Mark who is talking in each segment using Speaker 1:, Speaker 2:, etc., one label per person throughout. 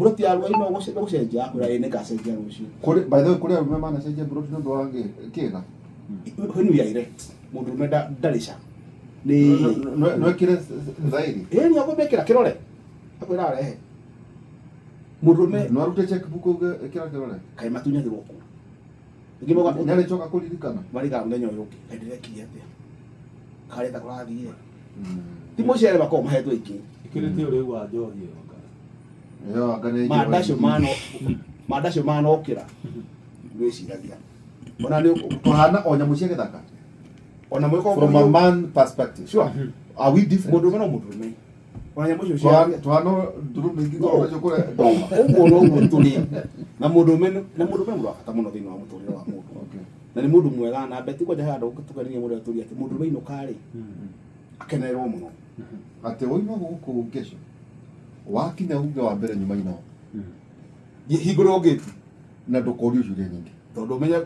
Speaker 1: Mburoti ya rwai no gũcenjia, akwĩra ĩ nĩngacenjia rũciũ.
Speaker 2: Kũrĩ, by the way, kũrĩ arũme manacenjia mburoti nĩ ũndũ wa kĩga.
Speaker 1: When we are erect, mũndũrũme ndarĩ ca nĩ
Speaker 2: Nwekĩre thairi.
Speaker 1: Ĩ nĩ agũmĩkĩra kĩrore, akwĩra arehe mũndũrũme.
Speaker 2: No arute checkbook uge ĩkĩra kĩrore.
Speaker 1: Kaĩ matunyagĩrwo kũ? Ingĩ moga.
Speaker 2: Nĩ arĩcoka kũririkana.
Speaker 1: Marigaga mũthenya ũyũ ũngĩ, kaĩ ndĩrekire atĩa, karĩa ta kũrathire ti mũcere makoragwo mahetwo aingĩ.
Speaker 3: Ĩkĩrĩte ũrĩu wa njohi ĩyo nga.
Speaker 2: Ĩyo anga nĩ
Speaker 1: Manda acio mano manda acio manokĩra wĩciragia ona nĩ
Speaker 2: Tũhana o nyamũ cia gĩthaka.
Speaker 1: Ona mwĩko.
Speaker 2: From a man perspective.
Speaker 1: Sure.
Speaker 2: Are we different?
Speaker 1: Mũndũrũme no mũndũrũme, ona nyamũ icio cia
Speaker 2: Tũhana ndũrũme ingĩ korwo nacio kũrĩa ndoma.
Speaker 1: Ũguo noguo tũrĩ na mũndũrũme, na mũndũrũme mũndũ wa bata mũno thĩinĩ wa mũtũrĩre wa mũndũ. Na nĩ mũndũ mwega na mbeti kwanja he andũ tũkenirie mũndũ atũria atĩ mũndũrũme inũka rĩ akenererwo mũno.
Speaker 2: Atĩ woima gũkũ kesho wakinya uge wa mbere nyuma ino.
Speaker 1: Hingũrĩrwo ngĩti.
Speaker 2: Na ndũkorio ciũria nyingĩ.
Speaker 1: Tondũ ũmenye.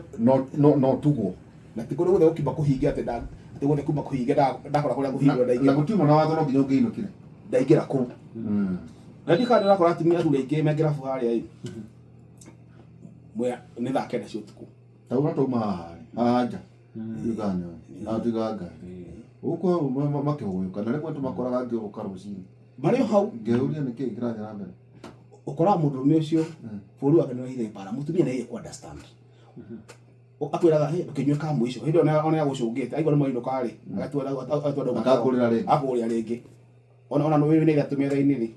Speaker 2: No tugwo.
Speaker 1: Na ti kũndũ guothe gũkiuma kũhinge atĩ atĩ guothe kuma kũhinge ndakora kũrĩa kũhingũra.
Speaker 2: Na
Speaker 1: ndaingĩra.
Speaker 2: Gũtiuma na watho no nginya ũngĩinũkire.
Speaker 1: Ndaingĩra kũu na ndiĩ kana ndĩrakora atumia athuri aingĩ me ngĩrabu harĩa ĩ mwea nĩ thaa 9 cia ũtukũ.
Speaker 2: Ta ũrĩa twauma haha rĩ, haha nja tuigane na tuiga ngari gũkũ hau makĩhũyũka na rĩmwe tũmakoraga ngĩũka rũcinĩ.
Speaker 1: Marĩ o hau.
Speaker 2: Ngeyũria nĩkĩĩ kĩrathiĩ na mbere.
Speaker 1: Ũkoraga mũndũrũme ũcio bũrũri wake nĩ mbara, mũtumia nĩ ku understand. Akwĩraga, "Hey, ndũkĩnyue ka mũico." Hĩndĩ ona agũcũngĩte aigua nĩ mwainũka rĩ, agatua ndauma.
Speaker 2: Akakũrĩra rĩngĩ.
Speaker 1: Akũrĩra rĩngĩ ona wĩna ithatũ metha-inĩ rĩ,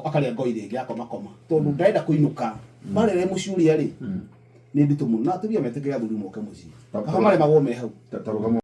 Speaker 1: akarĩa ngoi rĩngĩ akomakoma tondũ ndarenda kũinũka. Mbara ĩrĩa mũciũria rĩ nĩ nditũ mũno na atumia metĩkĩre athuri moke mũciĩ, kaba maremagwo me hau.
Speaker 2: Ta rũgamo.